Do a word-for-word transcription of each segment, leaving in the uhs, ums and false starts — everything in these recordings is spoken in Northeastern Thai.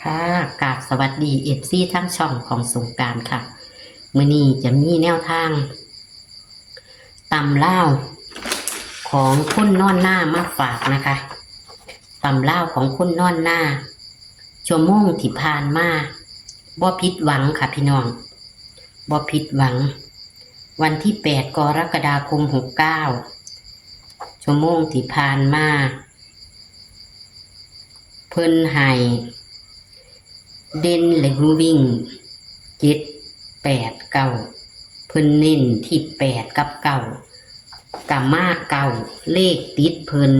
ค่ะ กราบสวัสดี เอฟซี ทั้งช่องของสงกรานต์ค่ะ มื้อนี้จะมีแนวทางตำลาวของคนนอนนามาฝากนะคะ ตำลาวของคนนอนนา ชั่วโมงที่ผ่านมา บ่ผิดหวังค่ะพี่น้อง บ่ผิดหวัง วันที่ แปด กรกฎาคม หกเก้า ชั่วโมงที่ผ่านมา เพิ่นให้เด่นและวิ่ง เจ็ด แปด เก้า เพิ่นเน้นที่ แปด กับ เก้า กะมา เก้า เลขติดเพิ่น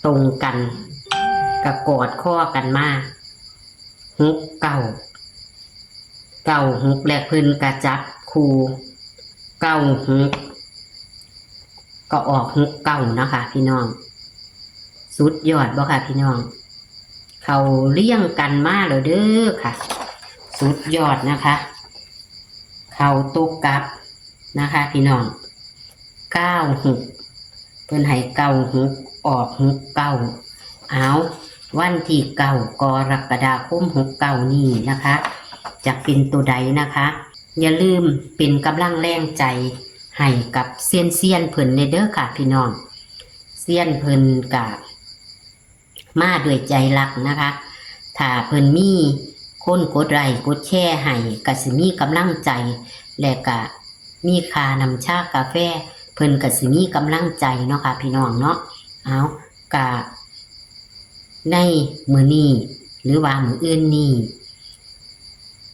ตรงกัน กะกอดคอกันมา หกเก้า เก้าหก และเพิ่นกะจับคู่ เก้าหก ก็ออก หกเก้า นะคะพี่น้อง สุดยอดบ่คะพี่น้อง เข้าเรียงกันมาแล้วเด้อค่ะ สุดยอดนะคะ เข้าตกกลับนะคะพี่น้อง เก้าหก เพิ่นให้ เก้าหก ออก หกเก้า เอา วันที่ เก้า กรกฎาคม หกเก้า นี้นะคะ จะเป็นตัวใดนะคะ อย่าลืมเป็นกำลังแรงใจให้กับเซียนๆ เพิ่นแหน่เด้อค่ะพี่น้อง เซียนเพิ่นกะมาด้วยใจรักนะคะ ถ้าเพิ่นมีคนกดไลค์กดแชร์ให้ กะสิมีกำลังใจ และกะมีค่าน้ำชากาแฟ เพิ่นกะสิมีกำลังใจเนาะค่ะพี่น้องเนาะ เอา กะในมื้อนี้ หรือว่ามื้ออื่นนี้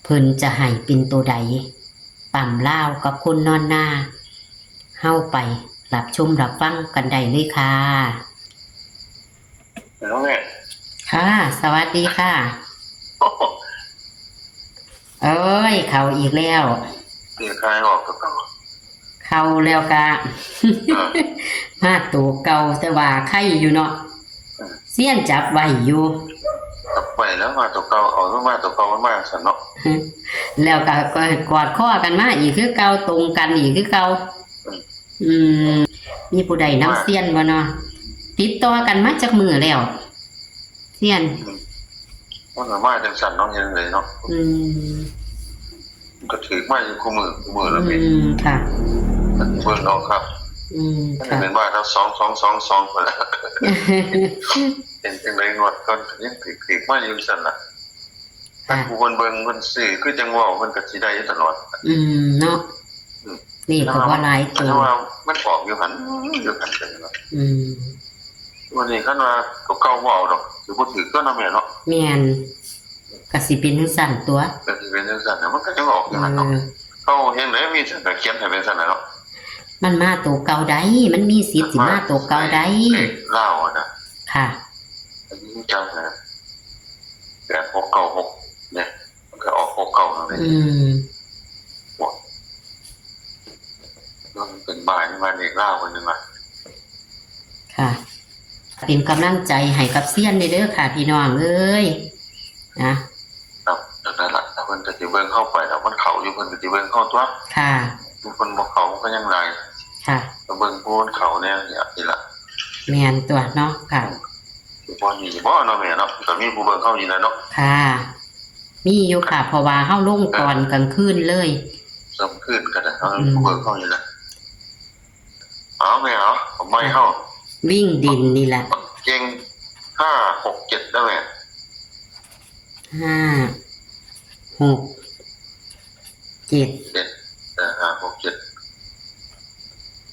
เพิ่นจะให้เป็นตัวใด ตำลาวกับคนนอนนา เฮาไปรับชมรับฟังกันได้เลยค่ะ ฮัลโหลแม่ ค่ะ สวัสดีค่ะ โอ้โห เอ้ย เข้าอีกแล้ว เสียงใครออกตัวเก่า เข้าแล้วกะ อ่า มาตัวเก่า แต่ว่าไข่อยู่เนาะ อืม เซียนจับไว้อยู่ จับไว้แล้วมาตัวเก่า เอามาตัวเก่ามันมาซั่นเนาะ แล้วกะ กอดคอกันมาอีกคือเก่า ตรงกันอีกคือเก่า อืม อืม มีผู้ใดนำเซียนบ่เนาะ ติดต่อกันมาจักมื้อแล้ว เซียน อืม มันก็มาจังซั่นเนาะ เฮ็ดจั่งใดเนาะ อืม มันก็ถืกมาอยู่คู่มื้อ คู่มื้อแล้วแม่ อืม ค่ะ เบิ่งเอาครับ อืม มัน ค่ะ เป็นว่าเราสองสองสองสอง ไปแล้ว เป็นจั่งใดงวดก่อนก็ยังถืก ถืกมาอยู่ซั่นล่ะ ค่ะ คันผู้เพิ่นเบิ่งเพิ่นซื้อ คือจั่งเว้า เพิ่นก็สิได้อยู่ตลอด อืม เนาะ อืม นี่ก็บ่หลายตัว แต่ว่ามันออกอยู่หั่น อยู่หั่น อืม วันนี้คันว่าตัวเก่าบ่เอาดอก สิบ่ถืกตัวเนาะแม่เนาะ แม่น ก็สิเป็นจั่งซั่นตัว ก็สิเป็นจั่งซั่นน่ะ มันก็ยังออกอยู่หั่นเนาะ เออ เขาเห็นได้มีซั่นก็เขียนให้เป็นซั่นน่ะเนาะ มันมาตัวเก่าได้ มันมีสิทธิ์สิมาตัวเก่าได้ เลขลาวอะนะ ค่ะ อันนี้จังนะ แปดหกเก้าหก เนี่ย มันก็ออกหกเก้าแล้วเนี่ย อืม โอ้ย มันเป็นบ่ายนี่มาเลขลาวคนหนึ่งว่ะ ค่ะ เป็นกำลังใจให้กับเซียนเด้อค่ะ พี่น้องเอ้ย นะ ครับ นั่นล่ะ แล้วเพิ่นก็สิเบิ่งเข้าไปแล้ว มันเข้าอยู่ เพิ่นก็สิเบิ่งเข้าตัว ค่ะ เพิ่นบ่เข้ามันก็ยังหลาย ค่ะ ก็เบิ่งผู้มันเข้าแน่นี่ล่ะ แม่นตัวเนาะ ค่ะ บ่นี่บ่เนาะแม่เนาะ ก็มีผู้เบิ่งเข้าอยู่แล้วเนาะ ค่ะ มีอยู่ค่ะ เพราะว่าเฮาลงตอนกลางคืนเลย กลางคืนก็ได้ เฮา อืม ผู้เบิ่งเข้าอยู่แล้ว เอาแม่เอา เอาไม้เฮา วิ่งเด่นนี่แหละ เก่ง ห้าหกเจ็ด นะแม่ ห้าหกเจ็ด เจ็ด เอ่อ ห้าหกเจ็ด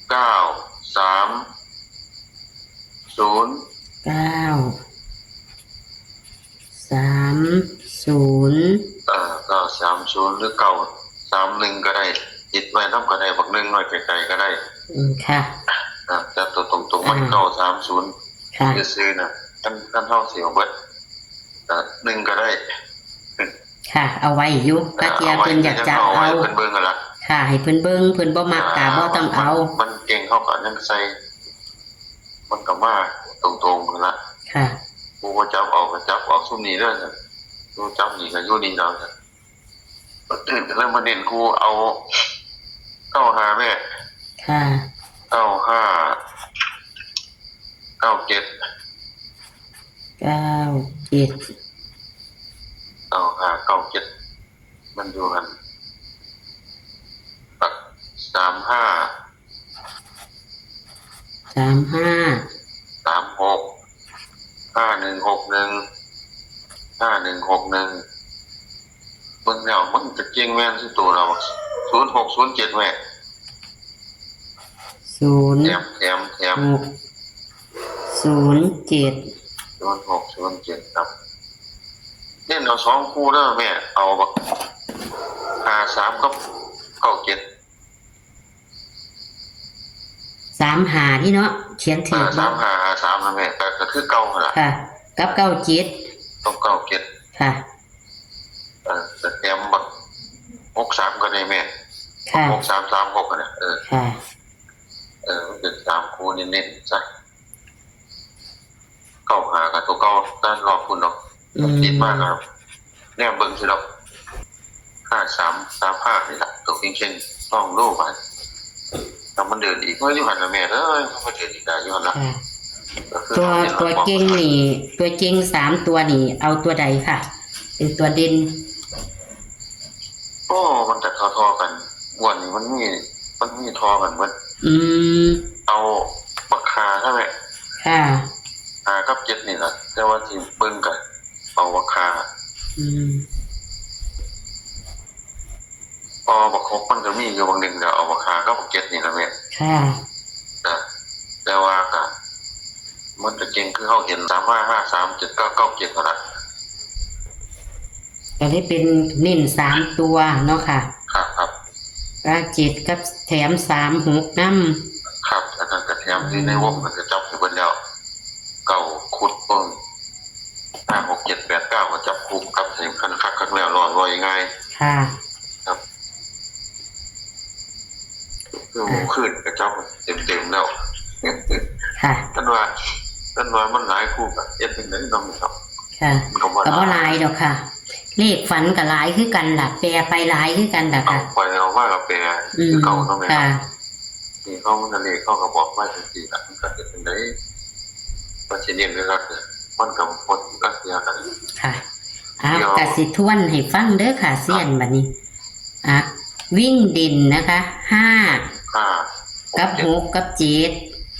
เก้าสามศูนย์ เก้าสามศูนย์ เอ่อ เก้าสามศูนย์ หรือ เก้าสามหนึ่ง ก็ได้ ติดไว้นำก็ได้ บักหนึ่งไว้ไกลๆก็ได้ อืม ค่ะ อ่า จับตัวตรงๆ มัน อ่า เก้าสามศูนย์ ค่ะ ซื่อๆนะ คัน คันเฮาสิเอาเบิด อ่า หนึ่งก็ได้ ค่ะ เอาไว้อยู่ อ่า กะเทีย เอาไว้ เพิ่นอยากจะเอา เอาไว้เพิ่นเบิ่งหั่นล่ะ ค่ะ ให้เพิ่นเบิ่ง เพิ่นบ่มักกะ อ่า บ่ต้องเอา มัน มันเก่ง เฮาก็ยังใส่ มันก็มาตรงๆหั่นล่ะ ค่ะ ผู้บ่จับออกก็จับออกซุมนี้เด้อ ผู้จับนี่ก็อยู่นี่แล้ว เริ่มมาเน้นคู่เอา เก้าห้า แม่ ค่ะ เก้าห้า เก้าเจ็ด เก้า เจ็ด เก้าห้าเก้าเจ็ด มันอยู่หั่น สามห้า สามห้า สามหก ห้าหนึ่งหกหนึ่ง ห้าหนึ่งหกหนึ่ง เบิ่งแล้วมันจะเก่งแม่นสุดตัวเรา ศูนย์หกศูนย์เจ็ด แม่ ศูนย์ แถม แถม แถม หก ศูนย์เจ็ด ศูนย์หกศูนย์เจ็ด ครับ เน้นเอาสองคู่เด้อแม่ เอาบัก ห้าสาม กับ เก้าเจ็ด สามห้า นี่เนาะ เขียนถืก อ่า เนาะ สามห้า ห้าสาม นะแม่ ก็ ก็คือเก่าหั่นล่ะ ค่ะ กับ เก้าเจ็ด ต้อง เก้าเจ็ด ค่ะ เออ แต่แถมบัก หกสาม ก็ได้แม่ ค่ะ หกสาม สามหก ก็ได้ เออ ค่ะ เออ มันเป็นสามคู่เน้นๆ ซะ เก้าห้า กับตัวเก่า ด้านรอบคุณเนาะ อืม ติดมากครับ แนมเบิ่งสิเนาะ ห้าสาม สามห้า นี่ล่ะ ตัวเก่งๆ ต้องรู้ว่า ถ้ามันเดินอีก โอ้ย อยู่หั่นล่ะแม่เอ้ย มันบ่เดินอีกแล้ว อยู่หั่นล่ะ ค่ะ ก็คือ ตัว เอาเป็นหลัก ตัวเก่งนี่ ตัวเก่งสามตัวนี่ เอาตัวใดค่ะ เป็นตัวเด่น โอ้ มันก็ท่อๆ กัน งวดนี้มันมี มันมีท่อกันเบิด อืม เอาบักห้าซะแหละ ค่ะ ห้ากับเจ็ดนี่ล่ะ แต่ว่าสิเบิ่งก็เอาบักห้า อืม เพราะบักหกมันก็มีอยู่บางหนึ่ง ก็เอาบักห้ากับบักเจ็ดนี่ล่ะแม่ ค่ะ จ้ะ แต่ว่าก็ มันก็เก่งคือเฮาเห็น สามห้า ห้าสาม เจ็ดเก้า เก้าเจ็ด นั่นล่ะ ก็ได้เป็นเน้นสามตัวเนาะค่ะ ครับ ครับ ว่าเจ็ดกับแถมสามหกนำ ครับ อันนั้นก็แถมที่ในวง อืม มันก็จับให้เบิดแล้ว เก้า คุดเบิ่ง ห้า หก เจ็ด แปด เก้า ก็จับคู่กับให้คันคักคักแล้ว รอดรอยง่าย ค่ะ ครับ คือหมู่คืนก็จับเต็มๆ แล้ว ค่ะ ท่านว่า ท่านว่ามันหลายคู่ก็เฮ็ดจั่งใดเนาะครับ ค่ะ มันก็บ่ ก็บ่หลาย หลายดอกค่ะ เลขฝันก็หลายคือกันล่ะ แปลไปหลายคือกันล่ะ เอา ค่ะ ไปเอามาก็แปล อืม คือเก่าเนาะแม่เนาะ ค่ะ นี่เขามันก็เลขเขาก็บอกมาจั่งซี้ล่ะ มันก็เฮ็ดจั่งใด ว่าสิเน้นหรือรักเนี่ย มันก็บ่ถืกจักเทื่อกัน ค่ะ เอา เดี๋ยว ก็สิทวนให้ฟังเด้อค่ะ เซียน บัดนี้ อ่ะ วิ่งเด่นนะคะ ห้า ห้า กับ หก กับ เจ็ด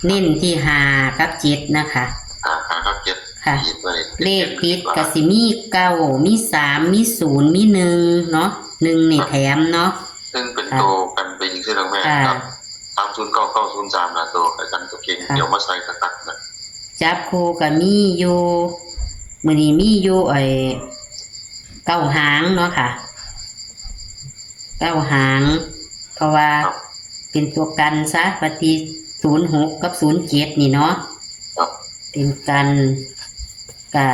เน้นที่ ห้า กับ เจ็ด นะคะ ห้า ห้า กับ เจ็ด ค่ะ ขีดไว้ เลขติดก็สิมี เก้า มี สาม มี ศูนย์ มี หนึ่ง เนาะ หนึ่ง นี่ ครับ แถมเนาะ ซึ่งเป็น ค่ะ ตัวกันไปอีกคือเรื่องแม่ ค่ะ ครับ สามศูนย์เก้า เก้าศูนย์สาม นะ ตัวกันตัวเก่ง ค่ะ เดี๋ยวมาใส่คักๆ นะ จับคู่ก็มีอยู่ มื้อนี้มีอยู่ ไอ้ เก้าหางเนาะค่ะ เก้าหาง เพราะว่า ครับ เป็นตัวกันซะ ว่าติ ศูนย์หก กับ ศูนย์เจ็ด นี่เนาะ ครับ เป็นกัน ก็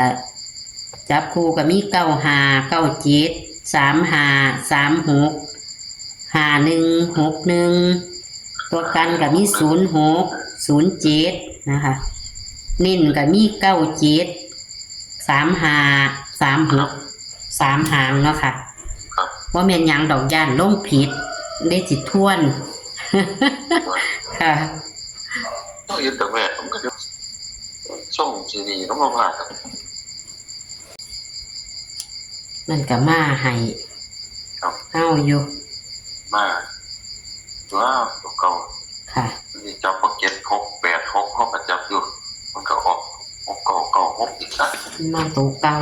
จับคู่ก็มี เก้าห้า เก้าเจ็ด สามห้า สามหก ห้าหนึ่ง หกหนึ่ง ตัวกันก็มี ศูนย์หก ศูนย์เจ็ด นะคะ เน้นก็มี เก้าเจ็ด สามห้า สามหก สามหางเนาะค่ะ ครับ บ่แม่นหยังดอก ย้านลงผิด ได้สิทวน ค่ะ ต้องยึดแต่แม่ มันก็จะส่งซีดีก็มาว่ากัน มันก็มาให้ ครับ เฮาอยู่ มา ตัว ตัวเก่า ค่ะ นี่จับมา เจ็ดหกแปดหก เขาก็จับอยู่ มันก็ออก หกเก้าเก้าหก อีกซะ มาตัวเก่า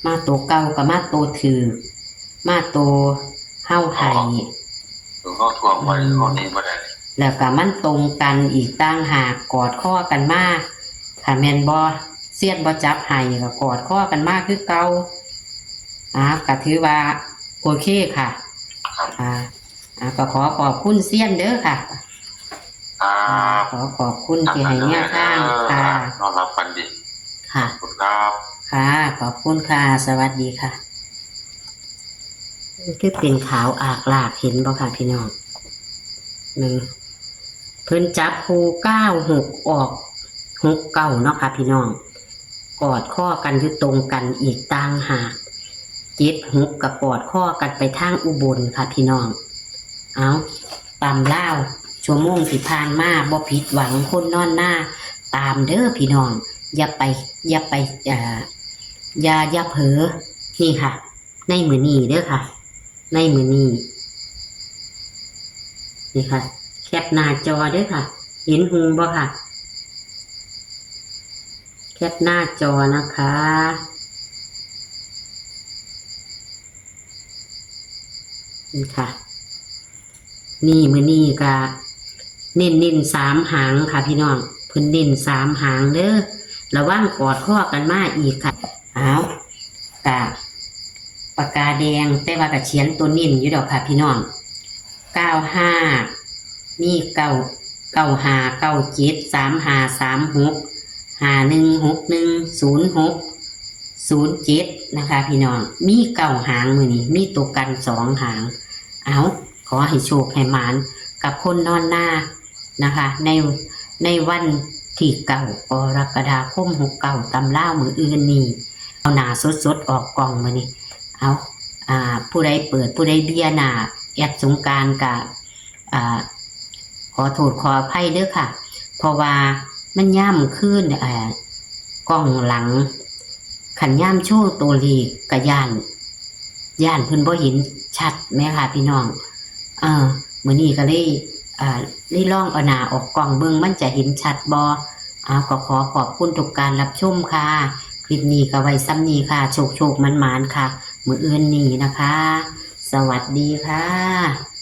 มาตัวเก่าก็มาตัวถืก มาตัวเฮาให้ ตัวเฮาทวงไว้ อืม เฮาหนีบ่ได้ แล้วก็มันตรงกันอีกต่างหาก กอดคอกันมา ค่ะ แม่นบ่ เซียนบ่จับให้ก็กอดคอกันมาคือเก่า อ่า ก็ถือว่าโอเคค่ะ ครับ อ่า อ่า ก็ขอขอบคุณเซียนเด้อค่ะ ครับ ขอขอบคุณที่ให้แนวทางค่ะ นอนหลับฝันดี ค่ะ ขอบคุณครับ ค่ะ ขอบคุณค่ะ สวัสดีค่ะ คือเป็นขาวอากลาก เห็นบ่ค่ะพี่น้อง หนึ่ง เพิ่นจับคู่ เก้าหก ออก หกเก้า เนาะค่ะพี่น้อง กอดคอกันอยู่ตรงกันอีกต่างหาก เจ็ดหก ก็กอดคอกันไปทางอุบลค่ะพี่น้อง เอา ตำลาว ชั่วโมงที่ผ่านมาบ่ผิดหวัง คนนอนนา ตามเด้อพี่น้อง อย่าไป อย่าไป อ่า อย่า อย่าเผลอ นี่ค่ะ ในมื้อนี้เด้อค่ะ ในมื้อนี้ นี่ค่ะ แคปหน้าจอเด้อค่ะ เห็นหุงบ่ค่ะ แคปหน้าจอนะคะ นี่ค่ะ นี่มื้อนี้ก็เน้นเน้นสามหางค่ะพี่น้อง เพิ่นเน้นสามหางเด้อ ระวังกอดคอกันมาอีกค่ะ เอา กะ ปากกาแดง แต่ว่ากะเขียนตัวเน้นอยู่ดอกค่ะพี่น้อง เก้าห้า มีเก้า เก้าห้า เก้าเจ็ด สามห้า สามหก ห้าหนึ่ง หกหนึ่ง ศูนย์หก ศูนย์เจ็ด นะคะพี่น้อง มีเก้าหางมื้อนี้ มีตัวกันสองหาง เอา ขอให้โชคให้หมานกับคนนอนนานะคะ ใน ในวันที่เก้ากรกฎาคมหกเก้า ตำลาวมื้ออื่นนี่ เอาหน้าสดๆออกกล้องมื้อนี้ เอา อ่า ผู้ใดเปิด ผู้ใดเบียหน้า แอดสงกรานต์กะ อ่า ขอโทษขออภัยเด้อค่ะ เพราะว่ามันยามคืน อ่า กล้องหลัง คันยามโชว์ตัวเลขกะย้าน ย้านเพิ่นบ่เห็นชัดแหมค่ะพี่น้อง เออ มื้อนี้ก็เลย อ่า เลยลองเอาหน้าออกกล้องเบิ่ง มันจะเห็นชัดบ่ เอา ก็ขอขอบคุณทุกการรับชมค่ะ คลิปนี้ก็ไว้ส่ำนี้ค่ะ โชคๆหมานๆค่ะ มื้ออื่นนี้นะคะ สวัสดีค่ะ